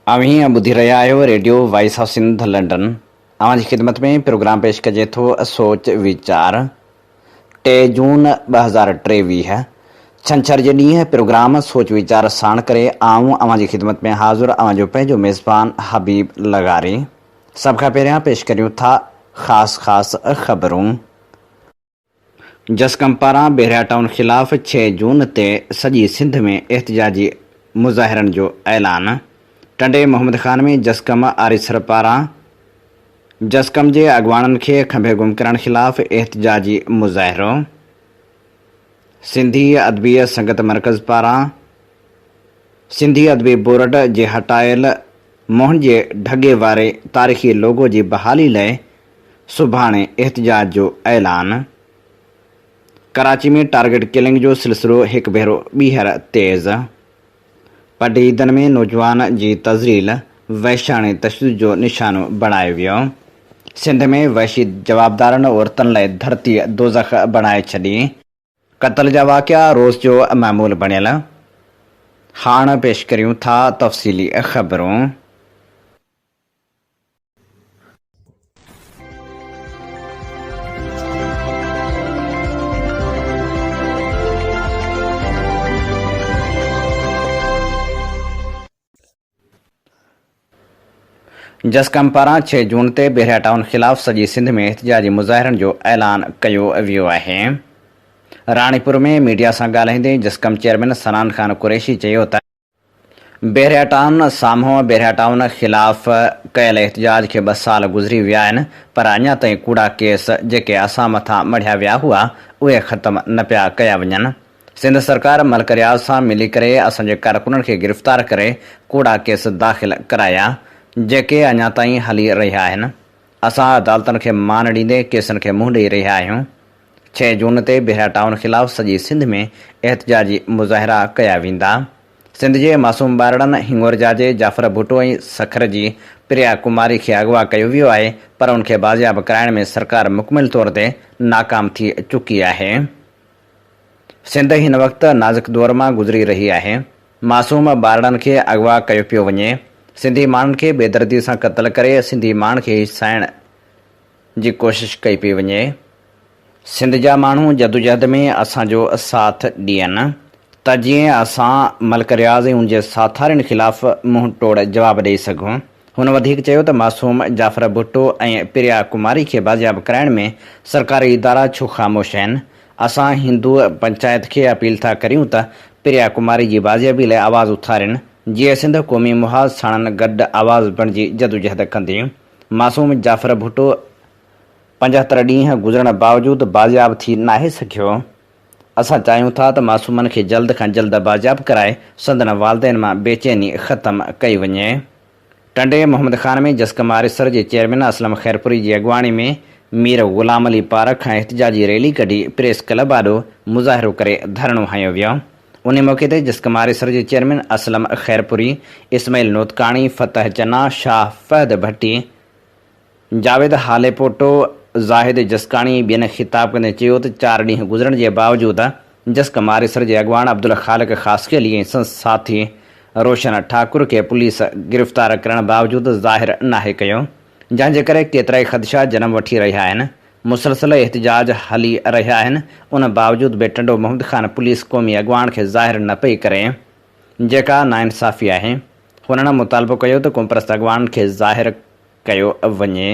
اوهين ٻڌي رهيا آهيو radio voice of Sindh London. اوهان جي خدمت ۾ پروگرام پيش ڪجي ٿو سوچ ويچار ٽي جون 2023 ڇنڇر جي ڏينهن پروگرام سوچ ويچار ساڻ ڪري آئون اوهان جي خدمت ۾ حاضر اوهان جو پنهنجو ميزبان حبيب لغاري. سڀ کان پهريان پيش ڪريون ٿا خاص خاص خبرون. جسقم پاران بحريا ٽائون خلاف ڇهه جون تي سڄي سنڌ ۾ احتجاجي مظاهرن جو اعلان، ٽنڊي محمد خان ۾ جسقم آريسر پاران جسقم جي اڳواڻن کي کنڀي گم ڪرڻ خلاف احتجاجي مظاهرو، سنڌي ادبي سنگت مرڪز پاران سنڌي ادبي بورڊ جي هٽايل موهن جي ڍڳي واري تاريخي لوگو جي بحالي لئه سڀاڻي احتجاج جو اعلان، ڪراچي ۾ ٽارگيٽ ڪلنگ جو سلسلو هڪ ڀيرو ٻيهر تيز، پڊعيدن ۾ نوجوان جي تذليل، وحشياڻي تشدد جو نشانو بڻايو ويو، سنڌ ۾ وحشي جوابدارن عورتن لاء ڌرتي دوزخ بڻائي ڇڏي، قتل جا واقعا روز جو معمول بڻيل، هاڻ پيش ڪريون ٿا تفصيلي خبرون. جسقم پاران ڇهه جون تي بحريا ٽائون خلاف سڄي سنڌ ۾ احتجاجي مظاهرن جو اعلان ڪيو ويو آهي. راڻيپور ۾ ميڊيا سان ڳالهائيندي جسقم چيئرمين صنعان خان قريشي چيو ته، بحريا ٽائون سامهون بحريا ٽائون خلاف ڪيل احتجاج کي ٻه سال گذري ويا آهن پر اڃا تائين ڪوڙا ڪيس جيڪي اسان مٿان مڙهيا ويا هئا اهي ختم نه پيا ڪيا وڃن. سنڌ سرڪار ملڪ رياض سان ملي ڪري اسان جي ڪارڪنن کي گرفتار ڪري ڪوڙا ڪيس داخل ڪرايا جيڪي اڃا تائين هلي رهيا آهن. اسان عدالتن کي مان ڏيندي ڪيسن کي منهن ڏئي رهيا آهيون. ڇهه جون تي بحريا ٽائون خلاف سڄي سنڌ ۾ احتجاجي مظاهرا ڪيا ويندا. سنڌ جي معصوم ٻارڙن هڱورجا جي جعفر ڀٽو ۽ سکر جي پريا ڪماري کي اغوا ڪيو ويو آهي پر ان کي بازياب ڪرائڻ ۾ سرڪار مڪمل طور تي ناڪام ٿي چڪي آهي. سنڌ هن وقت نازڪ دور مان گذري رهي آهي. معصوم ٻارڙن کي اغوا ڪيو پيو وڃي. سنڌي ماڻهن کي بيدردي سان قتل ڪري سنڌي ماڻهن کي هيسائڻ جي ڪوشش ڪئي پئي وڃي. سنڌ جا ماڻهو جدوجهد ۾ اسان جو ساٿ ڏين ته جيئن اسان ملڪ رياض ۽ ان جي ساٿارين خلاف منهن ٽوڙ جواب ڏئي سگهون. هن وڌيڪ چيو ته معصوم جعفر ڀٽو ۽ پريا ڪماري کي بازياب ڪرائڻ ۾ سرڪاري ادارا ڇو خاموش آهن؟ اسان هندو پنچائت کي اپيل ٿا ڪريون ته پريا ڪماري جي بازيابي لاء آواز اٿارين. جيئي سنڌ قومي محاذ ساڻن گڏ آواز بڻجي جدوجهد ڪندي. معصوم جعفر ڀٽو 75 ڏينهن گذرڻ باوجود بازياب ٿي ناهي سگهيو. اسان چاهيون ٿا ته معصومن کي جلد کان جلد بازياب ڪرائي سندن والدين مان بيچيني ختم ڪئي وڃي. ٽنڊي محمد خان ۾ جسقم آريسر جي چيئرمين اسلم خيرپوري جي اڳواڻي ۾ مير غلام علي پارڪ کان احتجاجي ريلي ڪڍي پريس ڪلب آڏو مظاهرو ڪري ڌرڻو هنيو ويو. انهي موقعي تي جسقم آريسر جي چيئرمين اسلم خيرپوري، اسماعيل نوتڪاڻي، فتح چنا، شاهه فهد ڀٽي، جاويد هاليپوٽو، زاهد جسڪاڻي ۽ ٻين خطاب ڪندي چيو ته چار ڏينهن گذرڻ جي باوجود جسقم آريسر جي اڳواڻ عبدالخالق خاصخيلي ۽ سندس ساٿي روشن ٺاڪر کي پوليس گرفتار ڪرڻ باوجود ظاهر ناهي ڪيو جنهن جي ڪري ڪيترائي خدشا جنم وٺي رهيا آهن مسلسل احتجاج هلي رهيا آهن ان باوجود به ٽنڊو محمد خان پوليس قومي اڳواڻ کي ظاهر نه پئي ڪري جيڪا ناانصافي آهي هنن مطالبو ڪيو ته قومپرست اڳواڻن کي ظاهر ڪيو وڃي.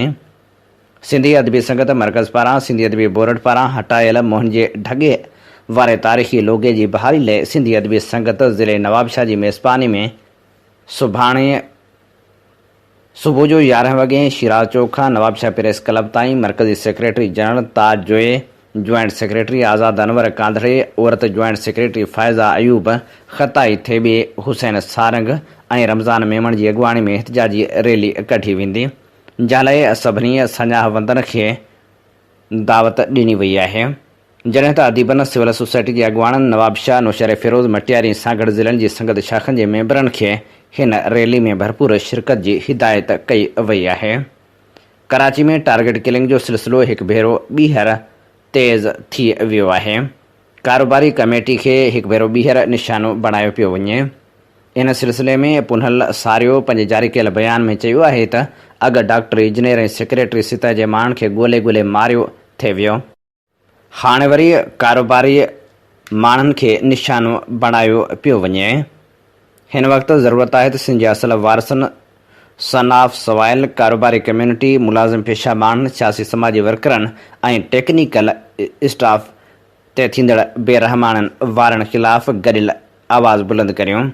سنڌي ادبي سنگت مرڪز پاران سنڌي ادبي بورڊ پاران هٽايل موهن جي ڍڳي واري تاريخي لوگي جي بحالي لئه سنڌي ادبي سنگت ضلعي نوابشاهه جي ميزباني ۾ سڀاڻي صبح جو 11 وڳي شيراز چوڪ کان نوابشاهه پريس ڪلب تائين مرڪزي secretary general Taj Joyo, joint secretary Azad Anwar Kandhro, عورت جوائنٽ سيڪريٽري فائزه ايوب، خطائي ٿيٻي، حسين سارنگ ۽ رمضان ميمڻ جي اڳواڻي ۾ احتجاجي ريلي ڪڍي ويندي، جنهن لاء سڀني ساڃاهه وندن کي دعوت ڏني وئي آهي. جڏهن ته اديبن، سول سوسائٽي جي اڳواڻن، نوابشاهه، نوشهريفيروز، مٽياري ۽ سانگهڙ ضلعن جي سنگت شاخن جي ميمبرن کي هن ريلي ۾ ڀرپور شرڪت جي هدايت ڪئي وئي آهي. ڪراچي ۾ ٽارگيٽ ڪلنگ جو سلسلو هڪ ڀيرو ٻيهر تيز ٿي ويو آهي، ڪاروباري ڪميٽي کي هڪ ڀيرو ٻيهر نشانو بڻايو پيو وڃي. ان سلسلي ۾ پنهل ساريو پنهنجي جاري ڪيل بيان ۾ چيو آهي ته اڳ ڊاڪٽر، انجنيئر ۽ سيڪريٽري سطح جي ماڻهن کي ڳولي ڳولي ماريو ٿي ويو. هاڻي وري ڪاروباري ماڻهن کي نشانو بڻايو پيو وڃي. هن وقت ضرورت آهي ته سنڌ جي اصل وارثن، سن آف سوائل، ڪاروباري ڪميونٽي، ملازم پيشه ماڻهن، سياسي سماجي ورڪرن ۽ ٽيڪنيڪل اسٽاف تي ٿيندڙ بي رحماڻن وارن خلاف گڏيل آواز بلند ڪريون.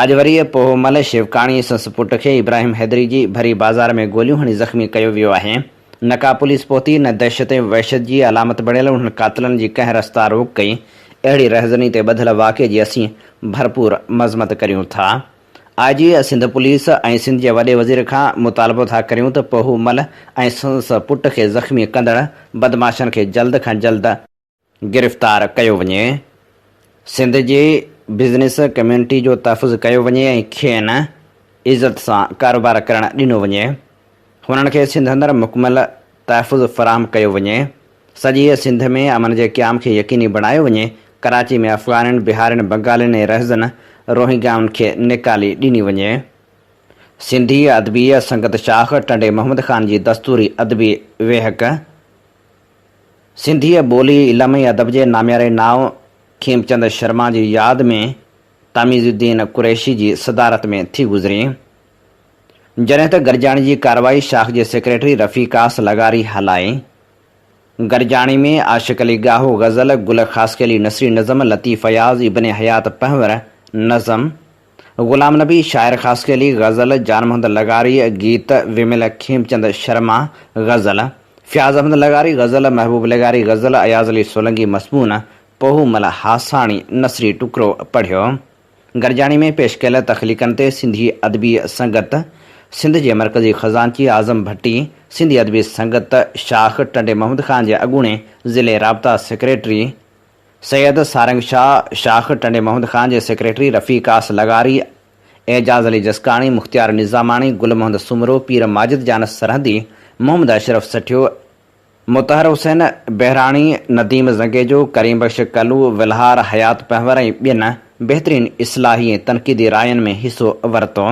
اڄ وري پوهو مل شيوڪاڻي سنس پٽ کي ابراهيم حيدري جي ڀري بازار ۾ گوليون هڻي زخمي ڪيو ويو آهي. نه ڪا پوليس پهتي نه دهشت ۽ وحشت جي علامت بڻيل انهن قاتلن جي ڪنهن رستا روڪ ڪئي. اهڙي رهزني تي ٻڌل واقعي جي اسين ڀرپور مذمت ڪريون ٿا. آء جي سنڌ پوليس ۽ سنڌ جي وڏي وزير کان مطالبو ٿا ڪريون ته پوهو مل ۽ سندس پٽ کي زخمي ڪندڙ بدمعاشن کي جلد کان جلد گرفتار ڪيو وڃي، سنڌ جي بزنس ڪميونٽي جو تحفظ ڪيو وڃي ۽ کين عزت سان ڪاروبار ڪرڻ ڏنو وڃي، هنن کي سنڌ اندر مڪمل تحفظ فراهم ڪيو وڃي، سڄيء سنڌ ۾ امن جي قيام کي يقيني بڻايو وڃي، ڪراچي ۾ افغانين، بهارين، بنگالين ۽ رهزن روهنگيائن کي نيڪالي ڏني وڃي. سنڌي ادبي سنگت شاخ ٽنڊي محمد خان جي دستوري ادبي ويهڪ. سنڌيء ٻولي، علم ۽ ادب جي نامياري نانء کيمچند شرما جي ياد ۾ تميز الدين قريشي جي صدارت ۾ ٿي گذري. جڏهن ته گڏجاڻي جي ڪارروائي شاخ جي سيڪريٽري رفيق آس لغاري هلائي. گڏجاڻي ۾ عاشق علي ڳاهو غزل، گل خاصخيلي نثري نظم، لطيف اياز، ابن حيات پنهور نظم، غلام نبي شاعر خاصخيلي، غزل، جان محمد لغاري، گيت، ومل کيمچند شرما، غزل، فياض احمد لغاري، غزل، محبوب لغاري، غزل، اياز علي سولنگي، مضمون، پوهو مل هاساڻي، نثري ٽڪرو پڙهيو. گڏجاڻي ۾ پيش ڪيل تخليقن تي سنڌي ادبي سنگت سنڌ جي مرڪزي خزانچي اعظم ڀٽي، سنڌي ادبي سنگت شاخ ٽنڊي محمد خان جي اڳوڻي ضلعي رابطا سيڪريٽري سيد سارنگ شاهه، شاخ ٽنڊي محمد خان جي سيڪريٽري رفيق آس لغاري، اعجاز علي جسڪاڻي، مختيار نظاماڻي، گل محمد سومرو، پير ماجد جان سرهندي، محمد اشرف سٺيو، مطهر حسين بهراڻي، نديم زنگيجو، ڪريم بخش ڪلو، ولهار حيات پنهور ۽ ٻين بهترين اصلاحي ۽ تنقيدي راين ۾ حصو ورتو.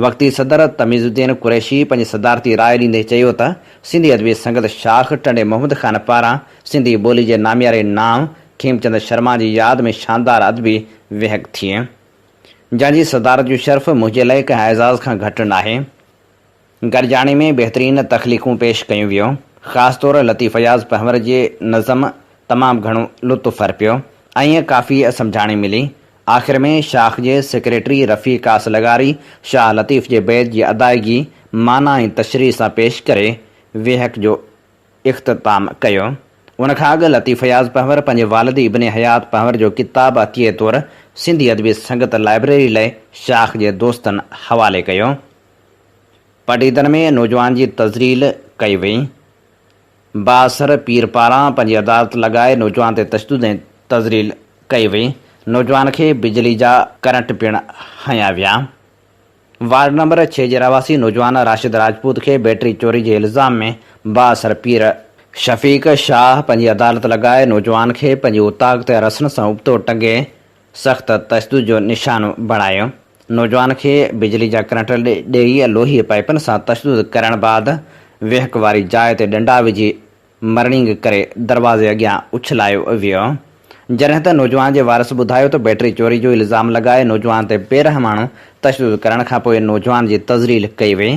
وقتي صدر تميز الدين قريشي پنهنجي صدارتي راء ڏيندي چيو ته سنڌي ادبي سنگت شاخ ٽنڊي محمد خان پاران سنڌي ٻولي جي نامياري نانء کيمچند شرما جي ياد ۾ شاندار ادبي ويهڪ ٿي، جنهن جي صدارت جو شرف منهنجي لئه ڪنهن اعزاز کان گهٽ ناهي. گڏجاڻي ۾ بهترين تخليقون پيش ڪيون ويون. خاص طور لطيف اياز پنهور جي نظم تمام گهڻو لطف ارپيو ۽ ڪافي سمجهاڻي ملي. آخر ۾ شاخ جي سيڪريٽري رفيق آس لغاري شاهه لطيف جي بيت جي ادائگي معنيٰ ۽ تشريح سان پيش ڪري ويهڪ جو اختتام ڪيو. ان کان اڳ لطيف اياز پنهور پنهنجي والد ابن حيات پنهور جو ڪتاب عطيي طور سنڌي ادبي سنگت لائبريري لئه شاخ جي دوستن حوالي ڪيو. پڊعيدن ۾ نوجوان جي تذليل ڪئي وئي. بااثر پير پاران پنهنجي عدالت لڳائي نوجوان تي تشدد ۽ تذليل ڪئي وئي، نوجوان کي بجلي جا ڪرنٽ پڻ هنيا ويا. وارڊ نمبر ڇهه جي رهواسي نوجوان راشد راجپوت کي بيٽري چوري جي الزام ۾ بااثر پير شفيق شاهه پنهنجي عدالت لڳائي نوجوان کي پنهنجي اوطاق تي رسن سان ابتو ٽنگي سخت تشدد جو نشانو بڻايو. نوجوان کي بجلي جا ڪرنٽ ڏئي لوهي پائيپن سان تشدد ڪرڻ بعد ويهڪ واري جاء تي ڏنڊا وجهي مرڻينگ ڪري دروازي اڳيان اڇلايو ويو. جڏهن ته نوجوان جي وارث ٻڌايو ته بيٽري چوري جو الزام لڳائي نوجوان تي بيرحماڻو تشدد ڪرڻ کانپوء نوجوان جي تذليل ڪئي وئي.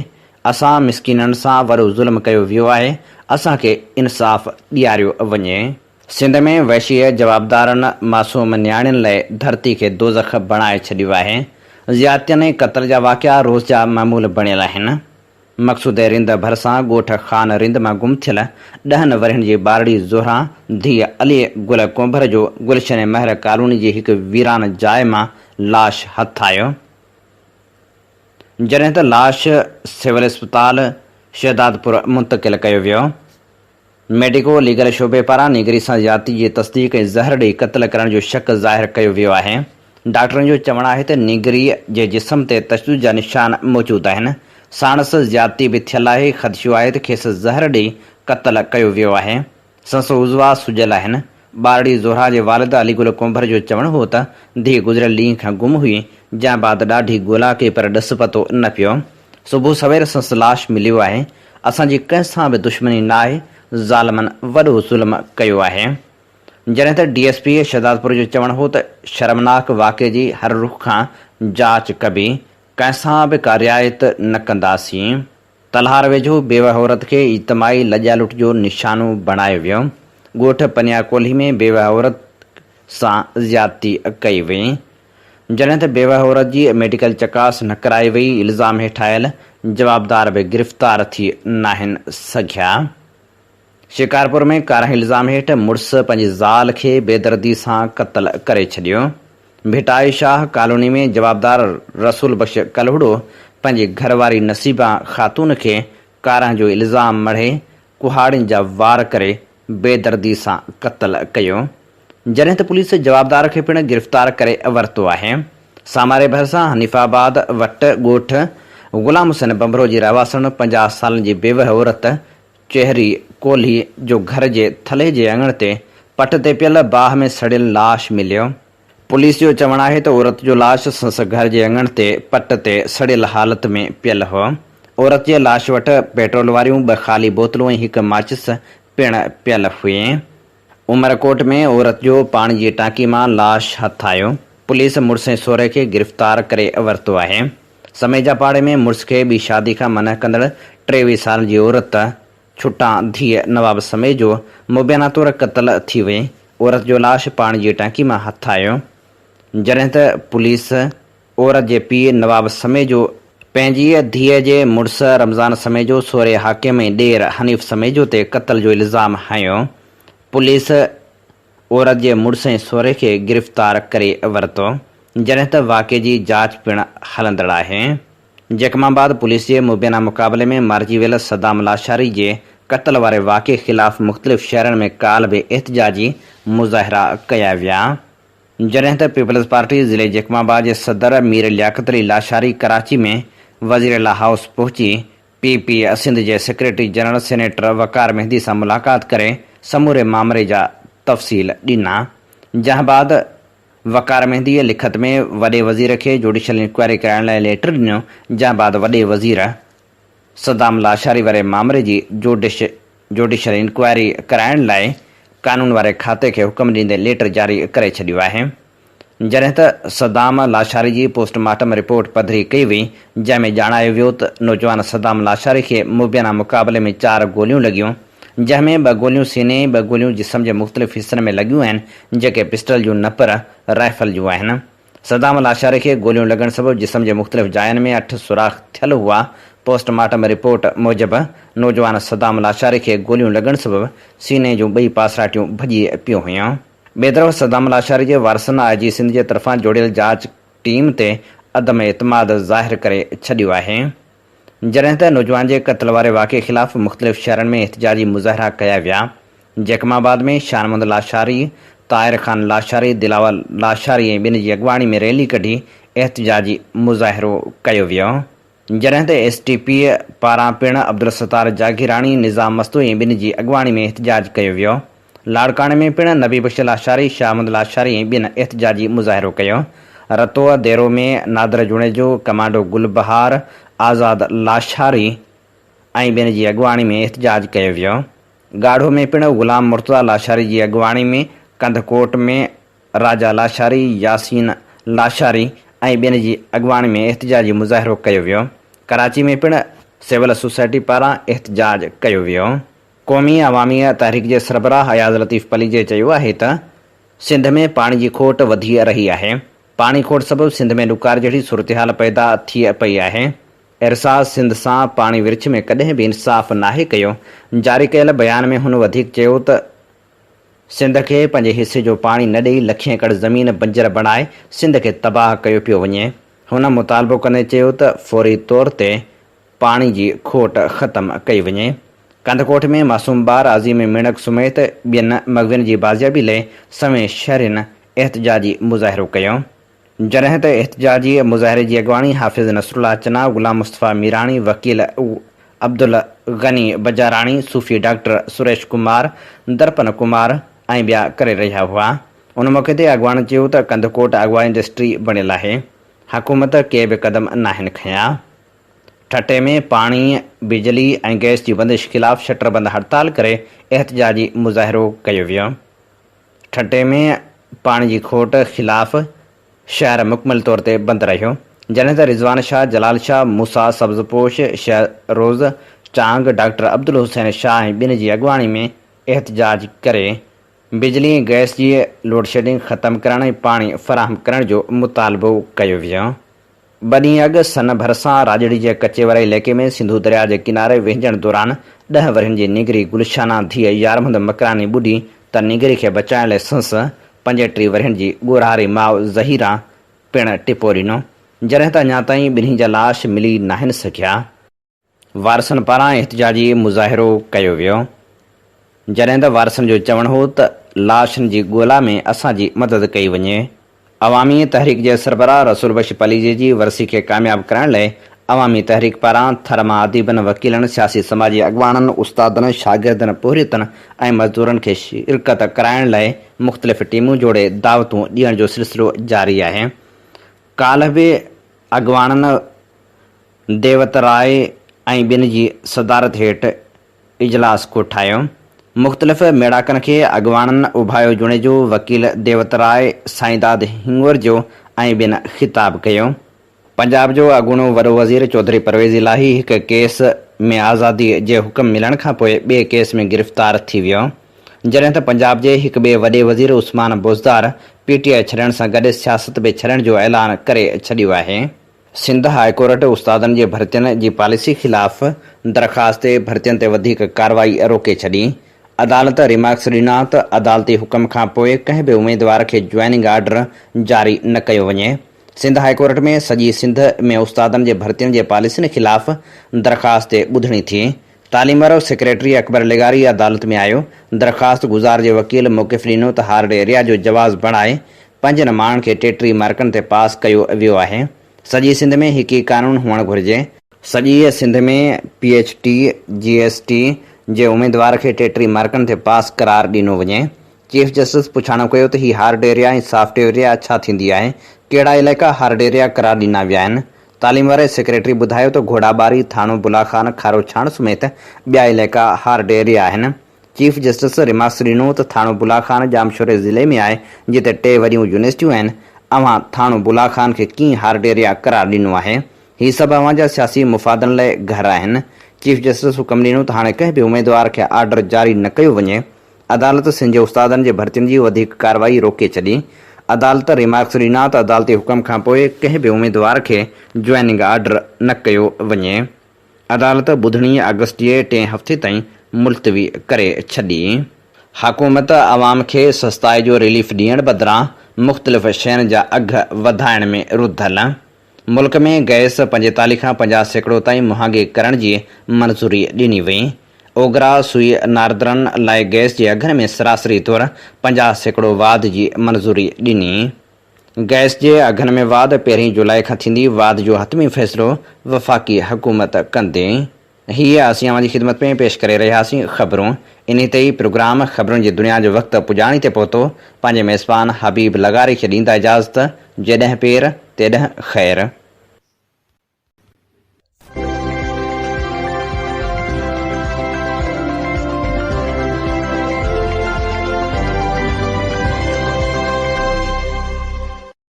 اسان مسڪينن سان وڏو ظلم ڪيو ويو آهي، اسان کي انصاف ڏياريو وڃي. سنڌ ۾ وحشي جوابدارن معصوم نياڻين لئه ڌرتي کي دوزخ بڻائي ڇڏيو آهي. زيادتين ۽ قتل جا واقعا روز جا معمول بڻيل آهن. مقصود رند ڀرسان ڳوٺ خان رند مان گم ٿيل ڏهن ورهين جي ٻارڙي زهران ڌيء علي گل ڪونڀر جو گلشن مهر ڪالوني جي هڪ ويران جاء مان لاش هٿ آيو. جڏهن ته لاش سول اسپتال شهدادپور منتقل ڪيو ويو. ميڊيڪو ليگل شعبي پاران نينگري سان زيادتي جي تصديق ۽ زهر ڏئي قتل ڪرڻ جو شڪ ظاهر ڪيو ويو آهي. ڊاڪٽرن جو چوڻ آهي ته نينگري جي جسم تي تشدد جا نشان موجود آهن، ساڻس زيادتي به ٿيل آهي، خدشو آهي ته کيس زهر ڏئي قتل ڪيو ويو آهي، سندس عضوا سڄيل آهن. ٻارڙي زهرا جي والد علي گل ڪنڀر جو چوڻ هو ته ڌيء گذريل ڏينهن کان گم هئي، جنهن بعد ڏاڍي ڳولا ڪئي پر ڏس پتو نه پيو. صبح سوير سندس لاش مليو آهي. اسان جي ڪنهن سان به دشمني نه آهي، ظالمن وڏو ظلم ڪيو آهي. جڏهن ته ڊي ايس پي شهدادپور جو چوڻ هو ته شرمناڪ واقعي جي هر رخ کان جاچ ڪبي، ڪنهن سان به ڪا رعايت نه ڪنداسين. تلهار ويجهو بيوه عورت کي اجتماعي لڄالٽ جو نشانو بڻايو ويو، ڳوٺ پنيا ڪولهي ۾ بيوه عورت سان زيادتي ڪئي وئي، جڏهن ته بيوه عورت جي ميڊيڪل چڪاس نه ڪرائي وئي، الزام هيٺ آيل جوابدار به گرفتار ٿي ناهن سگهيا. شڪارپور ۾ ڪارنهن الزام هيٺ مڙس پنهنجي زال کي بيدردي سان قتل ڪري ڇڏيو. ڀٽائي شاهه ڪالوني ۾ جوابدار رسول بخش ڪلهوڙو پنهنجي گهر واري نصيبان خاتون کي ڪارنهن جو الزام مڙهي ڪهاڙين جا وار ڪري بيدردي سان قتل ڪيو. جڏهن ته پوليس جوابدار کي پڻ گرفتار ڪري ورتو آهي. ساماري ڀرسان حنيف آباد وٽ ڳوٺ غلام حسين ڀنڀرو جي رهواسڻ 50 سالن جي بيوهه عورت چهري ڪولهي جو گهر جي ٿلهي جي اڱڻ تي پٽ تي پيل باهه ۾ سڙيل لاش مليو. پوليس جو چوڻ آهي ته عورت جو لاش سندس گهر جي اڱڻ تي پٽ تي سڙيل حالت ۾ پيل هو. عورت جي لاش وٽ پيٽرول واريون ٻه خالي بوتلون ۽ هڪ ماچس پڻ پيل هئي. عمرڪوٽ ۾ عورت جو پاڻي جي ٽانڪي مان لاش هٿ آيو. پوليس مڙس ۽ سهري کي گرفتار ڪري ورتو آهي. سميجا پاڙي ۾ مڙس کي ٻي شادي کان منع ڪندڙ 23 سالن جي عورت ڇٽان ڌيء نواب سميجو مبينا طور قتل ٿي وئي، عورت جو لاش پاڻي جي ٽانڪي مان هٿ آيو، جڏهن ته پوليس عورت جي پيء نواب سميجو، پنهنجي ڌيء جي مڙس رمضان سميجو، سهري حاڪم ۽ ڏير حنيف سميجو تي قتل جو الزام هنيو، پوليس عورت جي مڙس ۽ سهري کي گرفتار ڪري ورتو، جڏهن ته واقعي جي جاچ پڻ هلندڙ آهي. جيڪب آباد پوليس جي مبينا مقابلي ۾ مارجي ويل صدام لاشاري جي قتل واري واقعي خلاف مختلف شهرن ۾ ڪالهه به احتجاجي مظاهرا ڪيا ويا، جڏهن ته پيپلز پارٽي ضلعي جيڪب آباد جي صدر مير لياقت علي لاشاري ڪراچي ۾ وزيراعليٰ هائوس پهچي پي پي سنڌ جي secretary general senator Waqar Mehdi سان ملاقات ڪري سموري مامري جا تفصيل ڏنا، جنهن بعد وقار مهدي لکت ۾ وڏي وزير کي جوڊيشل انڪوائري ڪرائڻ لاء ليٽر ڏنو، جنهن بعد وڏي وزير صدام لاشاري واري مامري جي جوڊيشل انڪوائري ڪرائڻ لاء قانون واري کاتي کي حڪم ڏيندي ليٽر جاري ڪري ڇڏيو آهي. جڏهن ته صدام لاشاري جي پوسٽ مارٽم رپورٽ پڌري ڪئي وئي، جنهن ۾ ڄاڻايو ويو ته نوجوان صدام لاشاري کي مبينا مقابلي ۾ چار گوليون لڳيون، جنهن ۾ ٻه گوليون سيني ۽ ٻه گوليون جسم جي مختلف حصن ۾ لڳيون آهن، جيڪي پسٽل جون نه پر رائفل جون آهن. صدام لاشاري کي گوليون لڳڻ سبب جسم جي مختلف جاين ۾ اٺ سوراخ ٿيل هئا، پوسٽ مارٽم رپورٽ موجب نوجوان صدام لاشاري کي گوليون لڳڻ سبب سيني جون ٻئي پاسراٽيون ڀڄي پيون هيون. ٻئي طرف صدام لاشاري جي وارثن آء جي سنڌ جي طرفان جوڙيل جاچ ٽيم تي عدم اعتماد ظاهر ڪري ڇڏيو آهي. جڏهن ته نوجوان جي قتل واري واقعي خلاف مختلف شهرن ۾ احتجاجي مظاهرا ڪيا ويا. جيڪب آباد ۾ شان محمد لاشاري، طاهر خان لاشاري، دلاور لاشاري ۽ ٻين جي اڳواڻي ۾ ريلي ڪڍي احتجاجي مظاهرو ڪيو ويو. جڏهن ته ايس ٽي پي پاران پڻ عبدالستار جاگيراڻي، نظام مستوئي ۽ ٻين جي اڳواڻي ۾ احتجاج ڪيو ويو. لاڙڪاڻي ۾ پڻ نبي بخش لاشاري، شاهه محمد لاشاري ۽ ٻين احتجاجي مظاهرو ڪيو. رتوء ديرو ۾ نادر جوڻيجو، ڪمانڊو گل بهار، آزاد لاشاري ۽ ٻين جي اڳواڻي ۾ احتجاج ڪيو ويو. ڳاڙهو ۾ پڻ غلام مرتضيٰ لاشاري جي اڳواڻي ۾ ڪنڌڪوٽ ۾ راجا لاشاري، ياسين لاشاري ۽ ٻين جي اڳواڻي ۾ احتجاجي مظاهرو ڪيو ويو. ڪراچي ۾ پڻ سول سوسائٽي پاران احتجاج ڪيو ويو. قومي عوامي تحريڪ جي سربراهه اياز لطيف پليجي چيو آهي ته سنڌ ۾ پاڻي جي کوٽ وڌي رهي آهي، پاڻي کوٽ سبب سنڌ ۾ ڏڪار جهڙي صورتحال پيدا ٿي پئي آهي، ارسا سنڌ سان پاڻي ورڇ ۾ ڪڏهن به انصاف ناهي ڪيو، جاري ڪيل بيان ۾ هن وڌيڪ چيو ته سنڌ کي پنهنجي حصي جو پاڻي نه ڏئي لکين ايڪڙ زمين بنجر بڻائي سنڌ کي تباهه ڪيو پيو وڃي. هن مطالبو ڪندي چيو ته فوري طور تي پاڻي جي کوٽ ختم ڪئي وڃي. ڪنڌڪوٽ ۾ معصوم ٻار عظيم ميڻڪ سميت ٻين مغوين جي بازيابي لئي سوين شهرين احتجاجي مظاهرو ڪيو. جڏهن ته احتجاجي مظاهري جي اڳواڻي حافظ نصرالله چنا، غلام مصطفيٰ ميراڻي، وڪيل عبدالغني بجاراڻي، صوفي ڊاڪٽر سريش ڪمار، درپن ڪمار، ۽ ٻيا ڪري رهيا هئا. ان موقعي تي اڳواڻن چيو ته ڪنڌڪوٽ اغوا انڊسٽري بڻيل آهي، حڪومت ڪي به قدم ناهن کنيا. ٺٽي ۾ پاڻي، بجلي ۽ گئس جي بندش خلاف شٽر بند هڙتال ڪري احتجاجي مظاهرو ڪيو ويو. ٺٽي ۾ پاڻي جي کوٽ خلاف شهر مڪمل طور تي بند رهيو، جڏهن ته رضوان شاهه، جلال شاهه، موسيٰ سبزپوش، شهروز چانگ، ڊاڪٽر عبدالحسين شاهه ۽ ٻين جي اڳواڻي ۾ احتجاج ڪري بجلي ۽ گئس جي لوڊشيڊنگ ختم ڪرڻ ۽ پاڻي فراهم ڪرڻ جو مطالبو ڪيو ويو. ٻه ڏينهن اڳ سن ڀرسان راڄڙي جي ڪچي واري علائقي ۾ سنڌو درياء جي ڪناري وهنجڻ دوران ڏهه ورهين جي نينگري گلشانا ڌيء يارمحمد مڪراني ٻڏي ته نينگري کي بچائڻ لاء سنس 35 ورهين جي ڳورهاري ماء ظهيران پڻ ٽپو ڏنو، جڏهن ته اڃا تائين ٻنهي جا لاش ملي ناهن سگهيا. وارثن پاران احتجاجي مظاهرو ڪيو ويو، جڏهن ته وارثن جو چوڻ هو ته لاشن جي ڳولا ۾ اسان جي مدد ڪئي وڃي. عوامي تحريڪ جي سربراهه رسول بخش پليجي جي ورسي کي ڪامياب ڪرائڻ لئه عوامي تحريڪ پاران ٿر مان اديبن، وڪيلن، سياسي سماجي اڳواڻن، استادن، شاگردن، پورهيتن ۽ مزدورن کي شرڪت ڪرائڻ لئه مختلف ٽيمون جوڙي دعوتون ڏيڻ جو سلسلو جاري آهي. ڪالهه به اڳواڻن ديوت راء ۽ ٻين جي صدارت هيٺ اجلاس ڪوٺايو. مختلف ميڙاڪن کي اڳواڻن اوڀايو جوڻيجو، وڪيل ديوت راء، سائينداد هڱورجو ۽ ٻين خطاب ڪيو. پنجاب جو اڳوڻو وڏو وزير چوڌري پرويز الاهي هڪ ڪيس ۾ آزادي جي حڪم ملڻ کانپوء ٻئي ڪيس ۾ گرفتار ٿي ويو. جڏهن ته پنجاب جي هڪ ٻئي وڏي وزير Usman Buzdar P T I ڇڏڻ سان گڏ سياست به ڇڏڻ جو اعلان ڪري ڇڏيو آهي. سنڌ هاء ڪورٽ استادن جي ڀرتين جي پاليسي خلاف درخواست تي ڀرتين تي وڌيڪ ڪارروائي روڪي ڇڏي. عدالت ريمارڪس ڏنا ته عدالتي حڪم کانپوء ڪنهن به اميدوار کي جوائننگ آرڊر جاري نه ڪيو وڃي. سنڌ هاء ڪورٽ ۾ سڄي سنڌ ۾ استادن جي ڀرتين جي پاليسين خلاف درخواست تي ٻڌڻي ٿي. تعليم وارو سيڪريٽري اڪبر لغاري عدالت ۾ آيو. درخواست گذار جي وڪيل موقف ڏنو ته هارڊ ايريا جو جواز بڻائي پنجن ماڻهن کي ٽيٽيهه مارڪن تي پاس ڪيو ويو آهي. سڄي سنڌ ۾ هڪ ئي قانون هئڻ گهرجي. سڄيء Sindh ۾ P H D, G S T جي اميدوار کي 33 مارڪن تي پاس قرار ڏنو وڃي. چيف جسٽس پڇاڻو ڪيو ته هي هارڊ ايريا ۽ سافٽ ايريا ڇا ٿيندي آهي؟ ڪهڙا علائقا هارڊ ايريا قرار ڏنا ويا آهن؟ تعليم واري سيڪريٽري ٻڌايو ته گهوڙاٻاري، ٿاڻو بلاخان، کارو ڇاڻ سميت ٻيا علائقا هارڊ ايريا آهن. چيف جسٽس ريمارڪس ڏنو ته ٿاڻو بلا خان ڄامشوري ضلعي ۾ آهي جتي ٽي وڏيون يونيورسٽيون آهن، اوهان ٿاڻو بلا خان کي ڪيئن هارڊ ايريا قرار ڏنو آهي؟ هي سڀ اوهان جا سياسي مفادن لاء گهر آهن. چيف جسٽس حڪم ڏنو ته هاڻي ڪنهن به اميدوار کي آرڊر جاري نه ڪيو وڃي. عدالت سنڌ جي استادن جي ڀرتين جي وڌيڪ ڪارروائي روڪي ڇڏي. عدالت ريمارڪس ڏنا ته عدالتي حڪم کانپوء ڪنهن به اميدوار کي جوائننگ آرڊر نه ڪيو وڃي. عدالت ٻڌڻي آگسٽ جي ٽئين هفتي تائين ملتوي ڪري ڇڏي. حڪومت عوام کي سستائي جو رليف ڏيڻ بدران مختلف شين جا اگهه وڌائڻ ۾ رڌل. ملڪ ۾ گئس 45 کان 50% تائين مهانگي ڪرڻ جي منظوري ڏني وئي. اوگرا سوئي ناردرن لاء گئس جي اگهن ۾ سراسري طور 50% واڌ جي منظوري ڏني. گئس جي اگهن ۾ واڌ پهرين جولاء کان ٿيندي، واڌ جو حتمي فيصلو وفاقي حڪومت ڪندي. هي اسين اوهان جي خدمت ۾ پيش ڪري رهياسين خبرون. انهي تي ئي پروگرام خبرن جي دنيا جو وقت پڄاڻي تي پهتو. پنهنجي ميزبان حبيب لغاري کي ڏيندا اجازت، جيڏهن پير، تيڏهن خير.